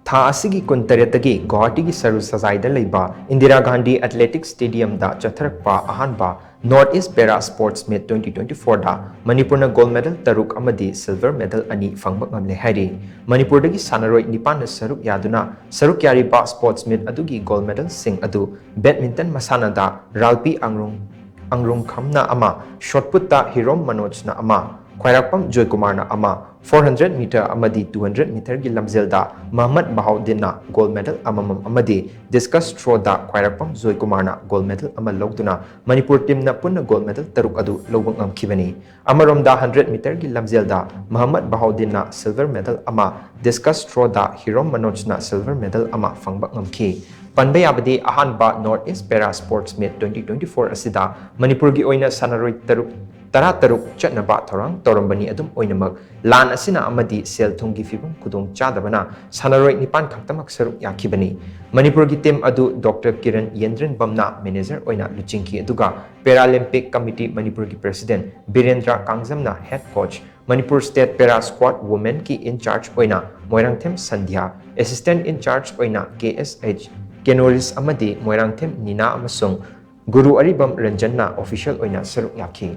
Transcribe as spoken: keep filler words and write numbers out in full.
ꯊꯥ ꯑꯁꯤꯒꯤ ꯀꯨꯟꯇꯔꯦꯠꯇꯒꯤ ꯒꯨꯋꯥꯍꯥꯇꯤꯒꯤ ꯁꯔꯨ ꯁꯖꯥꯏꯗ ꯂꯩꯕ ꯏꯟꯗꯤꯔꯥ ꯒꯥꯟꯙꯤ ꯑꯦꯊꯂꯦꯇꯤꯛꯁ ꯁ꯭ꯇꯦꯗꯤꯌꯝꯗ ꯆꯠꯊꯔꯛꯄ ꯑꯍꯥꯟꯕ North East Para Sports Meet twenty twenty-fourꯗ ꯃꯅꯤꯄꯨꯔꯅ ꯒꯣꯜꯗ ꯃꯦꯗꯜ ꯇꯔꯨꯛ ꯑꯃꯗꯤ ꯁꯤꯜꯚꯔ ꯃꯦꯗꯜ ꯑꯅꯤ ꯐꯪꯕ ꯉꯝꯂꯦ ꯍꯥꯏꯔꯤ꯫ ꯃꯅꯤꯄꯨꯔꯗꯒꯤ ꯁꯥꯟꯅꯔꯣꯏ ꯅꯤꯄꯥꯟꯅ ꯁꯔꯨꯛ ꯌꯥꯗꯨꯅ ꯁꯔꯨꯛ ꯌꯥꯔꯤꯕ ꯁ꯭ꯄꯣꯔꯠꯁ ꯃꯤꯠ ꯑꯗꯨꯒꯤ ꯒꯣꯜꯗ ꯃꯦꯗꯜꯁꯤꯡ ꯑꯗꯨ ꯕꯦꯗꯃꯤꯟꯇꯟ ꯃꯁꯥꯟꯅꯗ ꯔꯥꯜꯄꯤ ꯑꯪꯔꯨꯡ, ꯑꯪꯔꯨꯡꯈꯝꯅ ꯑꯃ, ꯁꯣꯠ ꯄꯨꯠꯇ ꯍꯤꯔꯣꯝ ꯃꯅꯣꯖꯅ ꯑꯃ, ꯈ꯭ꯋꯥꯏꯔꯥꯛꯄꯝ ꯖꯣꯏꯀꯨꯃꯥꯔꯅ ꯑꯃ, four hundred meter ꯑꯃꯗꯤ two hundred meterꯒꯤ ꯂꯝꯖꯦꯜꯗ ꯃꯍꯃꯗ ꯕꯍꯥꯎꯗꯤꯟꯅ ꯒꯣꯜꯗ ꯃꯦꯗꯜ ꯑꯃꯃꯝ ꯑꯃꯗꯤ ꯗꯤꯁꯀꯁ ꯊ꯭ꯔꯣꯗ ꯈ꯭ꯋꯥꯏꯔꯥꯛꯄꯝ ꯖꯣꯏꯀꯨꯃꯥꯔꯅ ꯒꯣꯜꯗ ꯃꯦꯗꯜ ꯑꯃ ꯂꯧꯗꯨꯅ ꯃꯅꯤꯄꯨꯔ ꯇꯤꯝꯅ ꯄꯨꯟꯅ ꯒꯣꯜꯗ ꯃꯦꯗꯜ ꯇꯔꯨꯛ ꯑꯗꯨ ꯂꯧꯕ ꯉꯝꯈꯤꯕꯅꯤ꯫ ꯑꯃꯔꯣꯝꯗ hundred meterꯒꯤ ꯂꯝꯖꯦꯜꯗ ꯃꯍꯃꯗ ꯕꯍꯥꯎꯗꯤꯟꯅ ꯁꯤꯜꯚꯔ ꯃꯦꯗꯜ ꯑꯃ, ꯗꯤꯁꯀꯁ ꯊ꯭ꯔꯣꯗ ꯍꯤꯔꯣꯝ ꯃꯅꯣꯖꯅ ꯁꯤꯜꯚꯔ ꯃꯦꯗꯜ ꯑꯃ ꯐꯪꯕ ꯉꯝꯈꯤ꯫ ꯄꯟꯕ ꯌꯥꯕꯗꯤ, ꯑꯍꯥꯟꯕ North East Para Sports Meet twenty twenty-four ꯑꯁꯤꯗ ꯃꯅꯤꯄꯨꯔꯒꯤ ꯑꯣꯏꯅ ꯁꯥꯟꯅꯔꯣꯏ ꯇꯔꯨꯛ, ꯇꯔꯥꯇꯔꯨꯛ ꯆꯠꯅꯕ ꯊꯧꯔꯥꯡ ꯇꯧꯔꯝꯕꯅꯤ꯫ ꯑꯗꯨꯝ ꯑꯣꯏꯅꯃꯛ, ꯂꯥꯟ ꯑꯁꯤꯅ ꯑꯃꯗꯤ ꯁꯦꯜ ꯊꯨꯝꯒꯤ ꯐꯤꯕꯝ ꯈꯨꯗꯣꯡ ꯆꯥꯗꯕꯅ ꯁꯥꯟꯅꯔꯣꯏ ꯅꯤꯄꯥꯟ ꯈꯛꯇꯃꯛ ꯁꯔꯨꯛ ꯌꯥꯈꯤꯕꯅꯤ꯫ ꯃꯅꯤꯄꯨꯔꯒꯤ ꯇꯤꯝ ꯑꯗꯨ ꯗꯣꯛꯇꯔ ꯀꯤꯔꯟ ꯌꯦꯟꯗ꯭ꯔꯤꯟꯕꯝꯅ ꯃꯦꯅꯦꯖꯔ ꯑꯣꯏꯅ ꯂꯨꯆꯤꯡꯈꯤ, ꯑꯗꯨꯒ ꯄꯦꯔꯥꯂꯤꯝꯄꯤꯛ ꯀꯃꯤꯇꯤ ꯃꯅꯤꯄꯨꯔꯒꯤ ꯄ꯭ꯔꯦꯁꯤꯗꯦꯟꯠ ꯕꯤꯔꯦꯟꯗ꯭ꯔ ꯀꯥꯡꯖꯝꯅ head coach, Manipur state para squad ꯋꯨꯃꯦꯟꯒꯤ ꯏꯟꯆꯥꯔꯖ ꯑꯣꯏꯅ ꯃꯣꯏꯔꯥꯡꯊꯦꯝ ꯁꯟꯙ꯭ꯌꯥ, ꯑꯦꯁꯤꯁꯇꯦꯟꯠ ꯏꯟꯆꯥꯔꯖ ꯑꯣꯏꯅ ꯀꯦ ꯑꯦꯁ ꯑꯩꯆ ꯀꯦꯅꯣꯔꯤꯁ ꯑꯃꯗꯤ ꯃꯣꯏꯔꯥꯡꯊꯦꯝ ꯅꯤꯅꯥ ꯑꯃꯁꯨꯡ ꯒꯨꯔꯨ ꯑꯔꯤꯕꯝ ꯔꯟꯖꯟꯅ ꯑꯣꯐꯤꯁꯤꯌꯦꯜ ꯑꯣꯏꯅ ꯁꯔꯨꯛ ꯌꯥꯈꯤ꯫